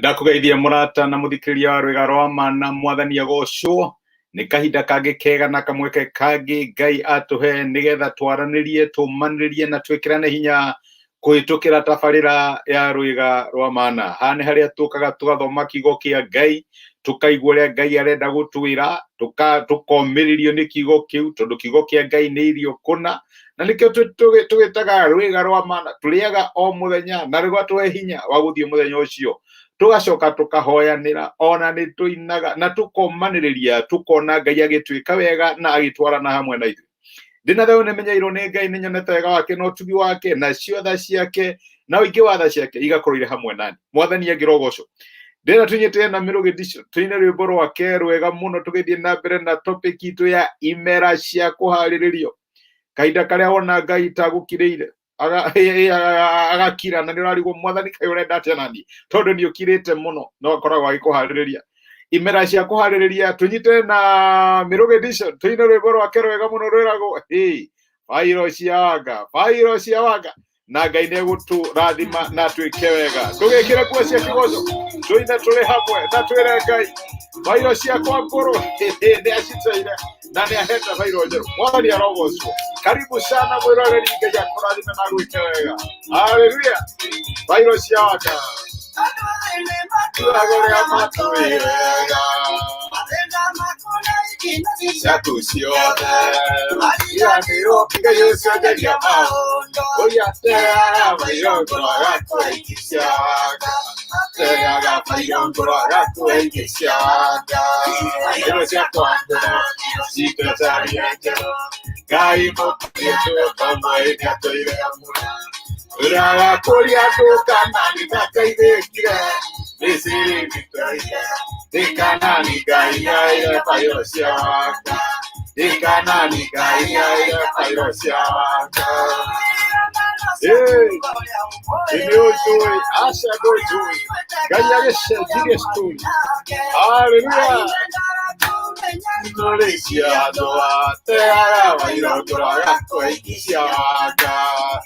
Nĩndakũgeithia mũrata na mũthikĩrĩria wa rwĩga rwa ma na mwathani agocwo. Nĩ kahinda kangĩ kega na kamweke kangĩ Ngai atũhe nĩgetha twaranĩrie, tũmanĩrĩrie na twĩkĩrane hinya kũhĩtũkĩra tabarĩra ya rwĩga rwa mana. Haha nĩ harĩa tũkaga tũgathoma kiugo kĩa Ngai, tũkaigua ũrĩa Ngai arenda gũtwĩra, tũkomĩrĩrio nĩ kiugo kĩu, tondũ kiugo kĩa Ngai nĩ irio kũna. Na nĩkĩo tũgĩtaga rwĩga rwa mana, tũrĩaga o mũthenya na rũgatũhe hinya wa gũthiĩ mũthenya ũcio. Tũgacoka tũkahoyanĩra, ona nĩ tũinaga na tũkomanĩrĩria, tũkona Ngai agĩtwĩka wega na agĩtwarana hamwe na ithuĩ. Ndĩna thayũ nĩmenyeirwo nĩ Ngai, nĩnyonete wega wake na ũtugi wake, nacio tha ciake na ũingĩ wa tha ciake igakorwo irĩ hamwe nani. Mwathani angĩrogocwo. Ndĩrenda tũnyitĩre na Mĩrũgĩ Edition, tũine rwĩmbo rwake rwega mũno tũgĩthiĩ na mbere na topic itũ ya imera cia kũharĩrĩrio. Kahinda karĩa wona Ngai tagũkirĩire agakira na nĩ ũrarigwo mwathani kaĩ ũrenda atĩa naniĩ, tondũ nĩ ũkirĩte mũno, no akoragwo agĩkũharĩrĩria. Imera cia kũharĩrĩria, tũnyite na Mĩrũgĩ Edition, tũine rwĩmbo rwake rwega mũno rwĩragwo hĩ bairo cia wanga, bairo cia wanga, na Ngai nĩ egũtũrathima na twĩke wega. Tũgĩkĩre nguo cia kĩgoco, tũine tũrĩ hamwe na twĩre Ngai bairo ciakwa ngũrũ nĩ aciteire na nĩ ahete bairo njerũ. Mwathani arogocwo. Karibu sana mwĩroreri, Ngai akũrathime na gwĩke wega. Haleluya. Bairo cia wanga tuaga ũrĩa matũĩ wega ciaku ciothe iriganĩrwo Ngai ũcio njaria maũndũ ũrĩa ateaga bairo ngũrũ agakũhe ingĩ cia wanga, ateaga bairo ngũrũ agakũhe ingĩ cia wanga, bairo ciakwa ngũrũ citũcaria njerũ. Ngai mũkũrĩtwo kamwe nĩatũire mũno ũraga kũrĩa andũ kana nĩndateithĩkire Misiri nĩtwaire Ndikanani Ngai aire bairo cia wanga, Ndikanani Ngai aire bairo cia wanga. Nĩ ũnjũĩ, aca ndũnjũĩ, Ngai agĩcenjirie story. Haleluya. Ngorĩ cia andũ ateaga bairo ngũrũ agakũhe ingĩ cia wanga,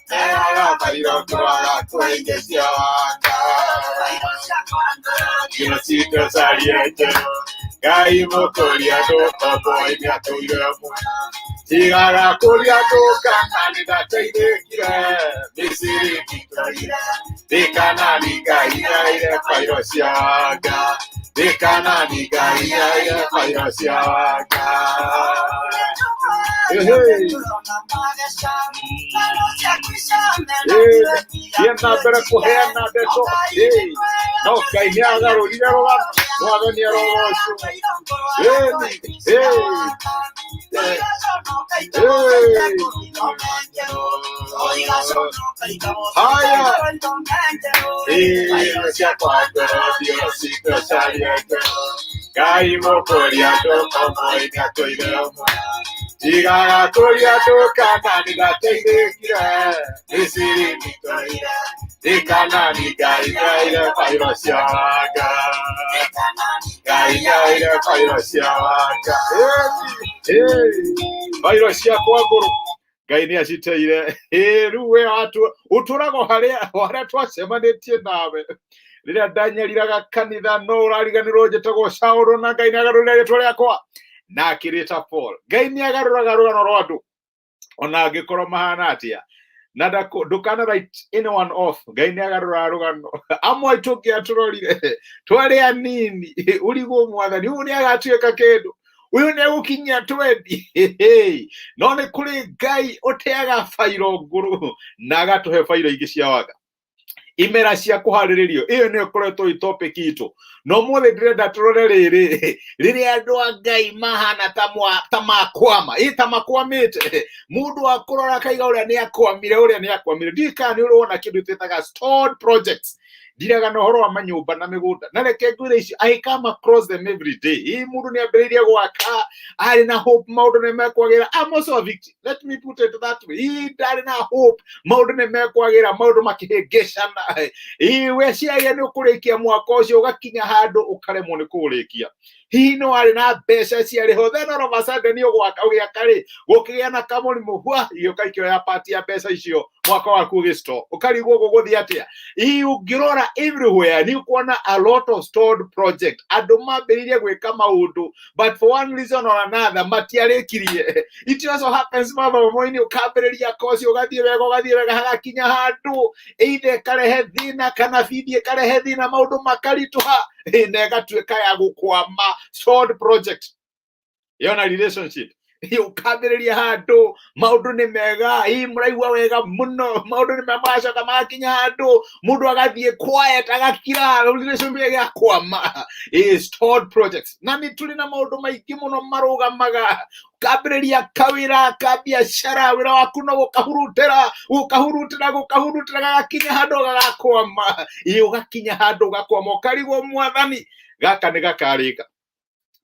teaga bairo ngũrũ agakũhe ingĩ cia wanga. Njĩra citũ carie njerũ, Ngai mũkũria andũ oboĩ nĩatũire muoyo. Tigaga kũria andũ kana nĩndateithĩkire, Misiri nditũire, Ndikanani Ngai aire bairo cia wanga, Ndikanani Ngai aire bairo cia wanga. Thiĩ na mbere kũheana ndeto. Ĩĩ, no Ngai nĩ agarũrire rũgano, Mwathani arogocwo. Ĩni, ĩĩ, Haya. Ĩĩ, ciakwa ngoro ndio citũcarie njerũ. Ngai mũkũria andũ omoĩ nĩatũire ũmwe. Tigaga kũria andũ kana nĩndateithĩkire, Misiri nditũire, Ndikanani Ngai nĩaire bairo cia wanga, Ngai nĩaire bairo cia wanga. Ĩĩ, ĩĩ, bairo ciakwa ngũrũ Ngai nĩ aciteire. Ĩĩ, rĩu we ũtũraga o harĩa o harĩa twacemanĩtie nawe rĩrĩa ndanyariraga kanitha, no ũrariganĩrwo njĩtagwo Saũlũ na Ngai nĩ agarũrĩra rĩtwa rĩakwa na akĩrĩta Paul. Ngai nĩ agarũraga rũgano rwa andũ ona angĩkorwo mahana atĩa, na ndũkana write anyone off. Ngai nĩ agarũraga rũgano. Amwe aitũ ngĩatũrorire twarĩ anini, ũrigwo mwathani ũyũ nĩ agatuĩka kĩndũ, ũyũ nĩ egũkinyia twendi, no nĩ kũrĩ Ngai ũteaga bairo ngũrũ na agatũhe bairo ingĩ cia wanga. Imera cia kũharĩrĩrio, ĩyo nĩyo ĩkoretwo ĩ topic itũ, no ũmũthĩ ndĩrenda tũrore rĩrĩ, rĩrĩa andũ a Ngai mahana ta makwama, ĩ ta makwamĩte, mũndũ akũrora akaiga ũrĩa nĩ akwamire, ũrĩa nĩ akwamire. Ndiũĩ kana nĩ ũrona kĩndũ twĩtaga stalled projects. Ndiraga na ũhoro wa manyũmba na mĩgũnda, na reke ngwĩre icio I come across them every day. Ĩ mũndũ nĩ ambĩrĩirie gwaka arĩ na hope maũndũ nĩ mekwagĩra. I'm also a victim, let me put it that way. Ĩ ndarĩ na hope maũndũ nĩ mekwagĩra, maũndũ makĩhĩngĩcana. Ĩ weciragia nĩ ũkũrĩkia mwaka ũcio, ũgakinya handũ ũkaremwo nĩ kũũrĩkia. Hihi nĩ warĩ na mbeca ciarĩ ho, then all of a sudden ũgwaka ũgĩaka rĩ, gũkĩgĩa na kamũrimũ hwa, igĩũka ikĩoya part ya mbeca icio, mwaka waku ũgĩstop, ũkarigwo gũgũthiĩ atĩa. Hihi ũngĩrora everywhere nĩ ũkuona a lot of stalled project, andũ mambĩrĩirie gwĩka maũndũ but for one reason or another matiarĩkirie. It also happens mathomo-inĩ, ũkambĩrĩria koci, ũgathiĩ wega, ũgathiĩ wega, hagakinya handũ either ĩkarehe thĩna kana bithi ĩkarehe thĩna, maũndũ makaritũha na ĩgatuĩka ya gũkwama, stalled project. Yona relationship, ũkambĩrĩria handũ maũndũ nĩ mega, ii mũraigua wega mũno, maũndũ nĩ mega, magacoka magakinya handũ mũndũ agathiĩ quiet, agakira, relationship ĩgakwama. Stalled projects. Na nĩ tũrĩ na maũndũ maingĩ mũno marũgamaga. Ũkambĩrĩria kawĩra ka biacara, wĩra waku no gũkahurutĩra, gũkahurutĩra, gũkahurutĩra, gagakinya handũ gagakwama. Ĩ ũgakinya handũ ũgakwama, ũkarigwo mwathani gaka nĩ gakarĩka.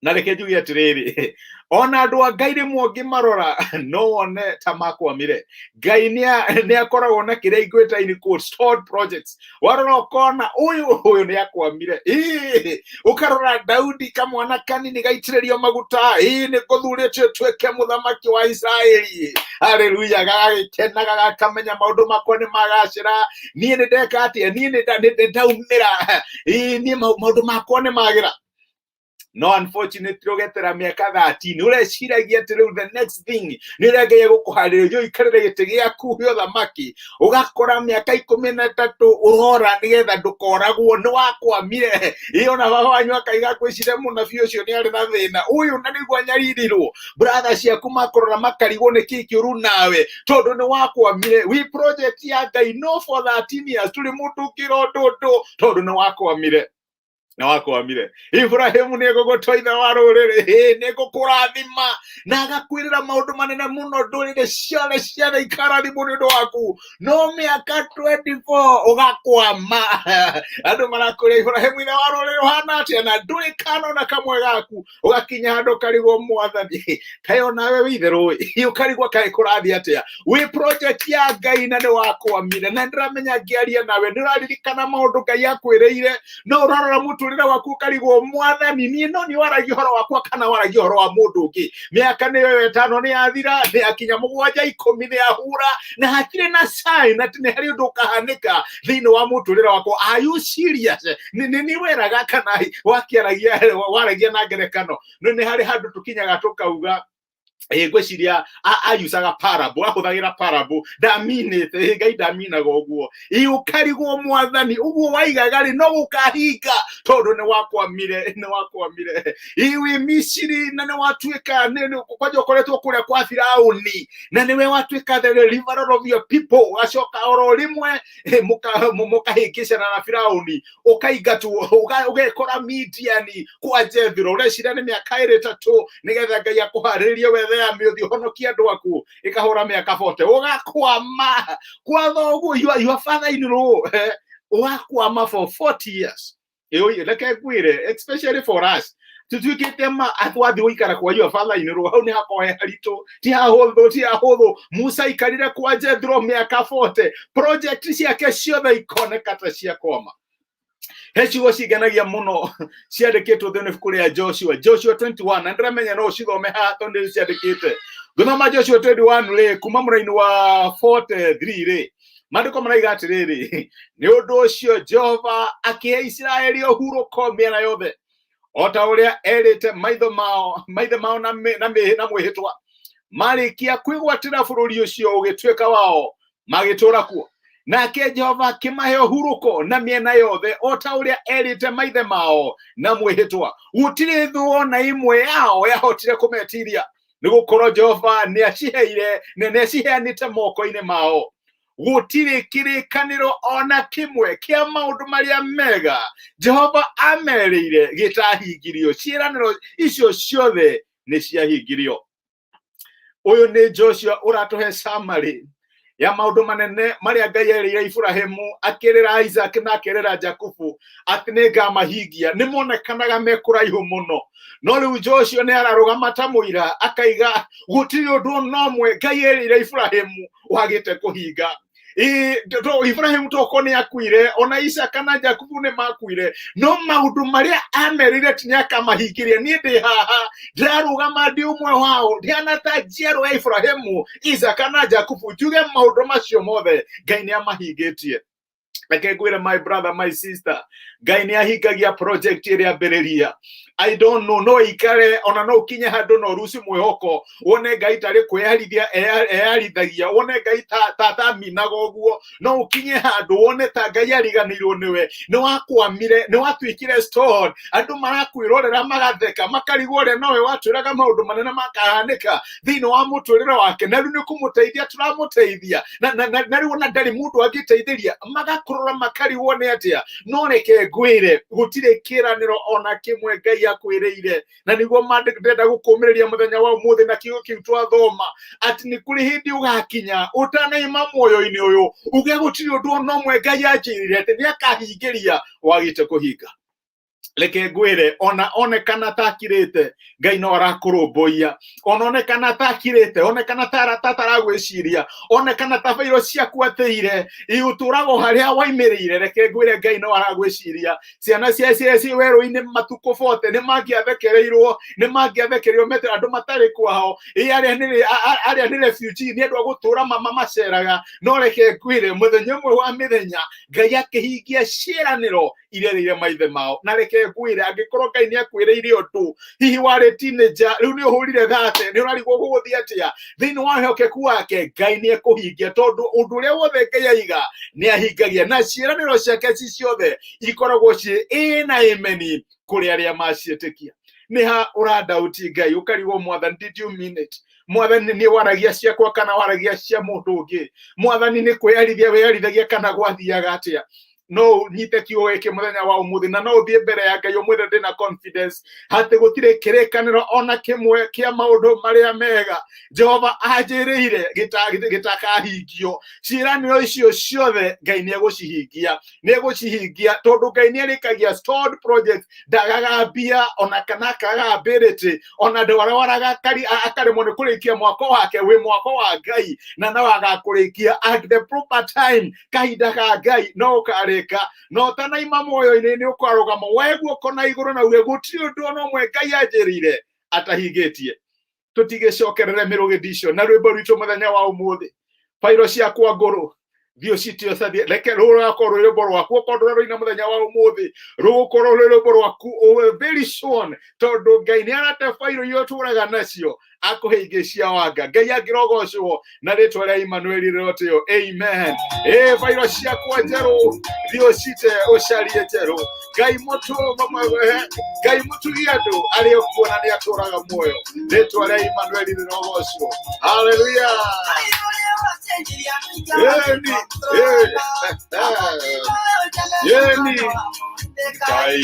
Na reke njuge atĩrĩrĩ, ona andũ a Ngai rĩmwe ũngĩmarora no wone ta makwamire. Ngai nĩ akoragwo na kĩrĩa ingwĩta in quotes stalled projects. Warora ũkona ũyũ nĩ akwamire. Ĩĩ, ũkarora Daudi kamwana kanini gaitĩrĩrio maguta, ĩĩ nĩ ngũthurĩtio ũtuĩke mũthamaki wa Isiraeli, haleluya, gagagĩkena, gagakamenya maũndũ makwa nĩ magacĩra, niĩ nĩ ndeka atĩa, niĩ nĩ ndaumĩra, ĩĩ niĩ maũndũ makwa nĩ magĩra. No unfortunately ũgetera mĩaka 13, ũreciragia atĩ rĩu the next thing nĩ ũrĩa Ngai egũkũharĩrĩria ũikarĩre gĩtĩ gĩaku gĩa ũthamaki, ũgakora mĩaka 13 ũrora nĩgetha ndũkoragwo, nĩ wakwamire. Ĩ ona baba wanyu akaiga ngwĩciria mũnabii ũcio nĩ arĩ na thĩna ũyũ, na nĩguo anyaririrwo, brother ciaku makorora makarigwo nĩ kĩĩ kĩũru nawe tondũ nĩ wakwamire. Wi project ya Ngai no for 13 years tũrĩ mũndũ ũngĩra ũndũ ũndũ tondũ nĩ wakwamire, nĩ wakwamire. Ibrahimu nĩ egũgũtua ithe wa rũrĩrĩ, nĩ egũkũrathima na agakwĩrĩra maũndũ manene mũno, ndũrĩrĩ ciothe ciothe ikarathimwo nĩ ũndũ waku, no mĩaka 24 ũgakwama. Andũ marakwĩra Ibrahimu ithe wa rũrĩrĩ ũhana atĩa na ndũrĩ kana ona kamwe gaku, ũgakinya handũ ũkarigwo mwathani kaĩ onawe wĩ itherũ ĩ, ũkarigwo kaĩ kũrathiĩ atĩa, wĩ project ya Ngai na nĩ wakwamire. Na ndĩramenya ngĩaria nawe nĩ ũraririkana maũndũ Ngai akwĩrĩire, no ũrarora mũtũrĩre waku ũkarigwo mwathani niĩ no nĩ waragia ũhoro wakwa kana waragia ũhoro wa mũndũ ũngĩ. Mĩaka nĩyo 5 nĩ yathira, nĩ yakinya 7, 10 nĩ yahura, na hatirĩ na sign atĩ nĩ harĩ ũndũ ũkahanĩka thĩinĩ wa mũtũrĩre wakwa. Are you serious? Nĩ nĩ weraga kana wakĩaragia waragia na ngerekano? No nĩ harĩ handũ tũkinyaga tũkauga ĩ ngwĩciria ayucaga parable, ahũthagĩra parable, ndaminĩte Ngai ndaminaga ũguo. Ĩ ũkarigwo mwathani ũguo waigaga rĩ no gũkahinga tondũ nĩ wakwamire, nĩ wakwamire. Ĩ wĩ Misiri na nĩ watuĩka kwanja ũkoretwo kũrĩa kwa Firaũni na nĩwe watuĩka the deliverer of your people, ũgacoka oro rĩmwe mũkahĩngĩcana na Firaũni, ũkaingatwo, ũgekora Midiani kwa Jethro, ũreciria nĩ mĩaka ĩrĩ ĩtatũ nĩgetha Ngai akũharĩrĩrie wethe ya mĩũthi ũhonokie andũ aku, ĩkahũra mĩaka 40, ũgakwama kwa thoguo, your father in law, ũgakwama for 40 years. Ĩĩ, reke ngwĩre, especially for us tutuĩkĩte ma twathiĩ gũikara kwa your father in law, hau nĩ hakoragwo he haritũ, ti hahũthũ, ti hahũthũ. Musa aikarire kwa Jethro mĩaka 40, project ciake ciothe ikoneka ta ciakwama. He ciugo cingenagia mũno ciandĩkĩtwo thĩinĩ ibuku rĩa Joshua, Joshua 21, na ndĩramenya no ũcithome haha tondũ nĩ ciandĩkĩte. Ngĩthoma Joshua 21 rĩ, kuma mũraini wa 43 rĩ, maandĩko maraiga atĩrĩrĩ, nĩ ũndũ ũcio Jehova akĩhe Isiraeli ũhurũko mĩena yothe o ta ũrĩa erĩte maitho mao, maithe mao na mwĩhĩtwa. Marĩkia kwĩgwatĩra bũrũri ũcio ũgĩtuĩka wao, magĩtũũra kuo. Nake Jehova akĩmahe ũhurũko na mĩena yothe o ta ũrĩa erĩte maithe mao na mwĩhĩtwa. Gũtirĩ thũ ona ĩmwe yao yahotire kũmetiria, nĩ gũkorwo Jehova nĩ aciheanĩte moko-inĩ mao. Gũtirĩ kĩrĩkanĩro ona kĩmwe kĩa maũndũ marĩa mega Jehova amerĩire gĩtahingirio, ciĩranĩro icio ciothe nĩ ciahingirio. Ũyũ nĩ Joshua ũratũhe summary ya maũndũ manene marĩa Ngai erĩire Ibrahimu, akĩrĩra Isaac na akĩrĩra Jakubu atĩ nĩ ngamahingia. Nĩ monekanaga me kũraihu mũno, no rĩu Joshua nĩ ararũgama ta mũira akaiga gũtirĩ ũndũ ona ũmwe Ngai erĩire Ibrahimu wagĩte kũhinga. Ĩ, to Ibrahimu toko nĩ akuire, ona Isaka na Jakubu nĩ makuire, no maũndũ marĩa amerire ti nĩ akamahingĩria. Niĩ ndĩ haha ndĩrarũgama ndĩ ũmwe wao, ndihana ta njiaro ya Ibrahimu, Isaka na Jakubu, njuge maũndũ macio mothe Ngai nĩ amahingĩtie. Reke ngwĩre, my brother, my sister, Ngai nĩ ahingagia project ĩrĩa ambĩrĩria. I don't know, no ikare ona no ukinye handũ no ruci mwĩhoko, wone Ngai tarĩ kwĩyarithia eyarithagia, wone Ngai ta taminaga ũguo. No ukinye handũ wone ta Ngai ariganĩirwo nĩwe, nĩ wakwamire, nĩ watuĩkire stone, andũ marakwĩrorera magatheka, makarigwo ũrĩa nowe watwĩraga maũndũ manene makahanĩka thĩinĩ wa mũtũrĩre wake, na rĩu nĩ kũmũteithia tũramũteithia, na rĩu ona ndarĩ mũndũ angĩteithĩria, magakũrora makarigwo nĩ atĩa. No reke ngwĩre, gũtirĩ kĩranĩro ona kĩmwe Ngai akwĩrĩire, na nĩguo maandĩko ndĩrenda gũkũmĩrĩria mũthenya wa ũmũthĩ na kiugo kĩu twathoma, atĩ nĩ kũrĩ hĩndĩ ũgakinya ũtanaima muoyo-inĩ ũyũ uge gũtirĩ ũndũ ona ũmwe Ngai anjĩrire atĩ nĩ akahingĩria wagĩte kũhinga. Reke ngwĩre, ona onekana takirĩte, Ngai no arakũrũmbũiya. Ona onekana takirĩte, onekana tataragwĩciria, onekana ta bairo ciaku atĩire igũtũraga o harĩa waimĩrĩire, reke ngwĩre, Ngai no aragwĩciria. Ciana cia ciĩ werũ-inĩ matukũ bote nĩ mangĩathekereirwo, nĩ mangĩathekereirwo mete andũ matarĩ kwao, ĩ arĩa nĩ refugee, nĩ andũ a gũtũra mama maceraga. No reke ngwĩre, mũthenya ũmwe wa mĩthenya Ngai akĩhingia ciĩranĩro iria rĩire maithe mao. Na reke ngwĩre, angĩkorwo Ngai nĩ akwĩrĩire ũndũ, hihi warĩ teenager, rĩu nĩ ũhũrire thate, nĩ ũrarigwo gũgũthiĩ atĩa, thĩinĩ wa wĩhokeku wake Ngai nĩ ekũhingia, tondũ ũndũ ũrĩa wothe Ngai aiga nĩ ahingagia, na ciĩranĩro ciake ci ciothe ikoragwo ciĩ ĩ na ĩmeni kũrĩ arĩa maciĩtĩkia. Nĩ ha ũrandauti Ngai, ũkarigwo, Mwathani, did you mean it? Mwathani, nĩ waragia ciakwa kana waragia cia mũndũ ũngĩ? Mwathani, nĩ kwĩyarithia wĩyarithagia kana gwathiaga atĩa? No ũnyite kiugo gĩkĩ mũthenya wa ũmũthĩ, na no ũthiĩ mbere ya Ngai ũmwĩre, ndĩna confidence atĩ gũtirĩ kĩrĩkanĩro ona kĩmwe kĩa maũndũ marĩa mega Jehova anjĩrĩire gĩtakahingio. Ciĩranĩro icio ciothe Ngai nĩ egũcihingia, nĩ egũcihingia, tondũ Ngai nĩ arĩkagia stored project. Ndagaga mbia ona kana akagaga ability, ona ndwarwaraga akaremwo nĩ kũrĩkia mwako wake. Wĩ mwako wa Ngai na no agakũrĩkia at the proper time. Kahinda ka Ngai no ũkarĩka, na ũtanaima muoyo-inĩ nĩ ũkarũgama woe guoko na igũrũ na uge, gũtirĩ ũndũ ona ũmwe Ngai anjĩrĩire atahingĩtie. Tũtigĩcokerere mĩrũgĩndisho na rwĩmbo rwitũ mũthenya wa ũmũthĩ, bairo ciakwa ngũrũ thiĩ ũcitie ũcarie. Reke rũgakorwo rwĩ rwĩmbo rwaku, okorwo ndũrarũina mũthenya wa ũmũthĩ, rũgũkorwo rwĩ rwĩmbo rwaku very soon, tondũ Ngai nĩ arate bairo iria ũtũraga nacio, akũhe ingĩ cia wanga. Ngai angĩrogocwo na rĩtwa rĩa Emmanuel rĩrotĩo. Amen. Ĩ bairo ciakwa njerũ, thiĩ ũcite ũcarie njerũ. Ngai mũtu, Ngai mũtugi andũ arĩ okuo na nĩ atũraga muoyo. Rĩtwa rĩa Emmanuel rĩrogocwo. Haleluya. Eni, eni Ngai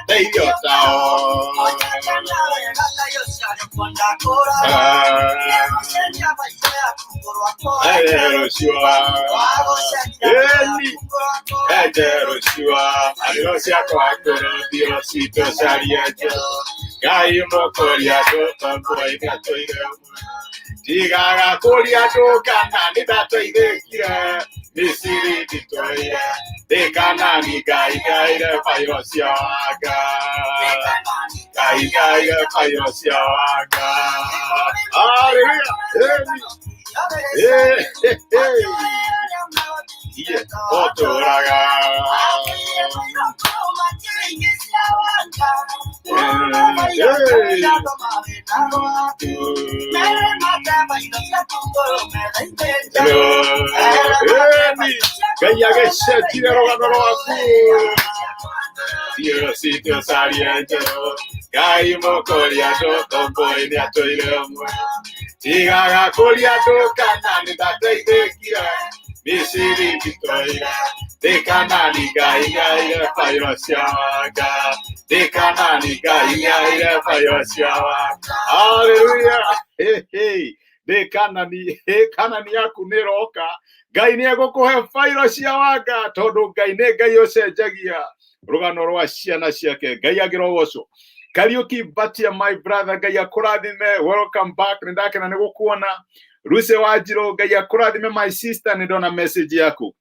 teithio tao. Ejerũciwa, eni ejerũciwa, arĩo ciakwa ngũrũ, thiĩ citũ carie njerũ. Ngai mũkũria andũ tondũ atũire, tigaga kũria andũ kana nĩ ndateithĩkire. Misiri nditũire, ndĩ Kanani Ngai ngaire bairo cia wanga, Ngai ngaire bairo cia wanga. Haleluya. Eni. Eh, eh, eh. Iye, ũtũraga. Eni, Ngai agĩcenjire rũgano rwaku. Thiĩ citũ carie njerũ. Ngai mũkũria andũ tondũ nĩ atũire ũmwe, tigaga kũria andũ kana nĩ ndateithĩkire. Misiri nditũire, ndĩ Kanani Ngai ngaire bairo cia wanga, ndĩ Kanani Ngai ngaire bairo cia wanga. Haleluya. Hey, hey. Ndĩ Kanani, hey, Kanani yaku nĩ ĩroka. Ngai nĩ egũkũhe bairo cia wanga, tondũ Ngai nĩ Ngai ũcenjagia rũgano rwa ciana ciake. Ngai angĩrogocwo. Kariuki Batia, my brother, Ngai akũrathime. Welcome back, nĩ ndakena nĩ gũkuona. Ruse Wanjirũ, Ngai akũrathime my sister, nĩ ndona message yaku.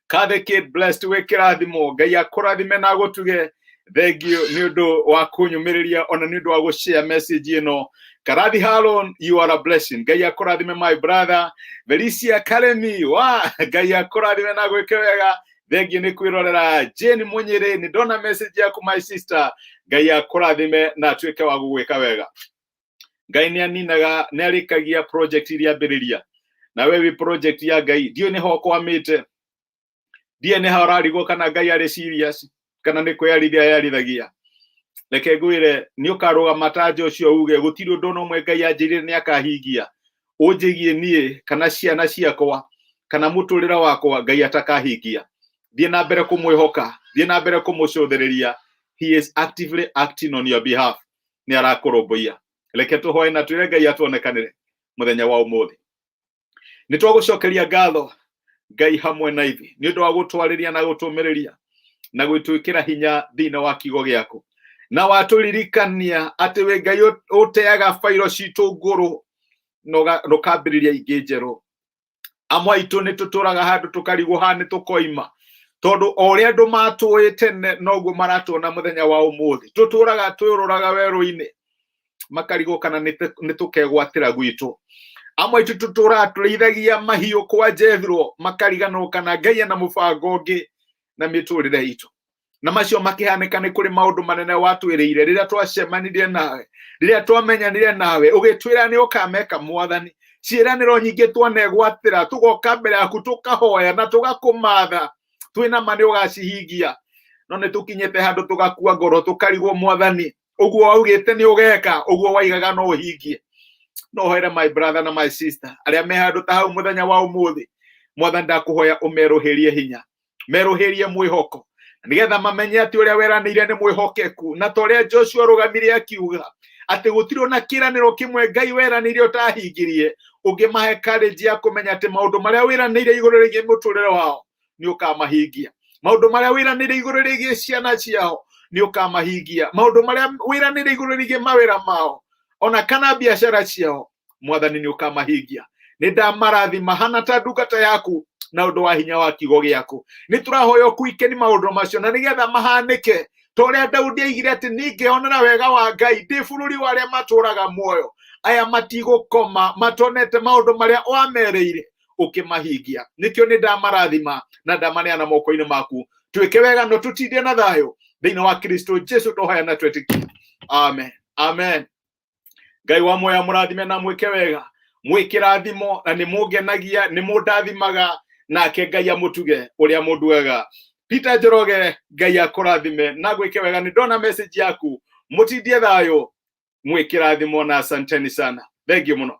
Kathe Kid Blessed, wĩ kĩrathimo, Ngai akũrathime na agũtuge. Thank you nĩ ũndũ wa kũnyũmĩrĩria ona nĩ ũndũ wa gũshare message ĩno. Karathi Harun, you are a blessing. Ngai akũrathime my brother. Felicia Karemi, wa Ngai akũrathime na gwĩke wega. Thank you nĩ kwĩrorera. Jane Munyĩrĩ, nĩ ndona message yaku my sister. Ngai akũrathime na atuĩke wa gũgwĩka wega. Ngai nĩ aninaga, nĩ arĩkagia project iria ambĩrĩria. Na we wĩ project ya Ngai, ndiũĩ nĩho ũkwamĩte, ndiĩ nĩ ha ũrarigwo kana Ngai arĩ serious kana nĩ kwĩyarithia yarithagia. Reke ngwĩre, nĩ ũkarũgama ta Joshua uge gũtirĩ ũndũ ona ũmwe Ngai anjĩrire nĩ akahingia ũnjĩgie niĩ kana ciana ciakwa kana mũtũrĩre wakwa Ngai atakahingia. Thiĩ na mbere kũmwĩhoka, thiĩ na mbere kũmũcũthĩrĩria. He is actively acting on your behalf. Nĩ arakũrũmbũiya. Reke tũhoe na twĩre Ngai atuonekanĩre mũthenya wa ũmũthĩ. Nĩ twagũcokeria ngatho Ngai hamwe na ithuĩ nĩ ũndũ wa gũtwarĩria na gũtũmĩrĩria na gwĩtwĩkĩra hinya thĩinĩ wa kiugo gĩaku, na watũririkania atĩ wĩ Ngai ũteaga bairo citũ ngũrũ na ũkambĩrĩria ingĩ njerũ. Amwe aitũ nĩ tũtũraga handũ tũkarigwo haha nĩ tũkoima, tondũ o ũrĩa andũ matũĩ tene noguo maratuona mũthenya wa ũmũthĩ. Tũtũraga twĩũrũraga werũ-inĩ makarigwo kana nĩ tũkegwatĩra gwitũ. Amwe aitũ tũtũraga tũrĩithagia mahiũ kwa Jethro, makariganwo kana Ngai ena mũbango ũngĩ na mĩtũrĩre itũ. Na macio makĩhanĩka nĩ kũrĩ maũndũ manene watwĩrĩire rĩrĩa twacemanirie nawe, rĩrĩa twamenyanire nawe, ũgĩtwĩra nĩ ũkameka Mwathani. Ciĩranĩro nyingĩ twanegwatĩra, tũgoka mbere yaku tũkahoya na tũgakũmatha, twĩna ma nĩ ũgacihingia. No nĩ tũkinyĩte handũ tũgakua ngoro, tũkarigwo Mwathani, ũguo waugĩte nĩ ũgeka, ũguo waigaga no ũhingie. No hoere my brother na my sister arĩa me handũ ta hau mũthenya wa ũmũthĩ. Mwathani, ndakũhoya ũmerũhĩrie hinya, merũhĩrie mwĩhoko, nĩgetha mamenye atĩ ũrĩa weranĩire nĩ mwĩhokeku, na ta ũrĩa Joshua arũgamire akiuga atĩ gũtirĩ ona kĩĩranĩro kĩmwe Ngai weranĩire ũtahingirie, ũngĩmahe courage ya kũmenya atĩ maũndũ marĩa wĩranĩire igũrũ rĩgiĩ mũtũrĩre wao nĩ ũkamahingia, maũndũ marĩa wĩranĩire igũrũ rĩgiĩ ciana ciao nĩ ũkamahingia, maũndũ marĩa wĩranĩire igũrũ rĩgiĩ mawĩra mao ona kana biacara ciao, Mwathani nĩ ũkamahingia. Nĩ ndamarathima hana ta ndungata yaku na ũndũ wa hinya wa kiugo gĩaku. Nĩ tũrahoya ũkuike nĩ maũndũ macio na nĩgetha mahanĩke ta ũrĩa Daudi aigire atĩ ningĩonera wega wa Ngai ndĩ bũrũri wa arĩa matũraga muoyo. Aya matigũkoma matonete maũndũ marĩa wamerĩire ũkĩmahingia. Nĩkĩo nĩ ndamarathima na ndamaneana moko-inĩ maku. Twĩke wega no tũtindie na thayũ thĩinĩ wa Kristo Jesu tũhoya na twĩtĩkia. Amen. Amen. Ngai wa muoyo mũrathime na mwĩke wega, mwĩkĩrathimo na nĩ mũngenagia, nĩ mũndathimaga, nake Ngai amũtuge ũrĩa mũndugaga. Peter Njoroge, Ngai akũrathime na gwĩke wega. Nĩ ndona message yaku, mũtindie thayũ, mwĩkĩrathimo na asanteni sana. Thank you mũno.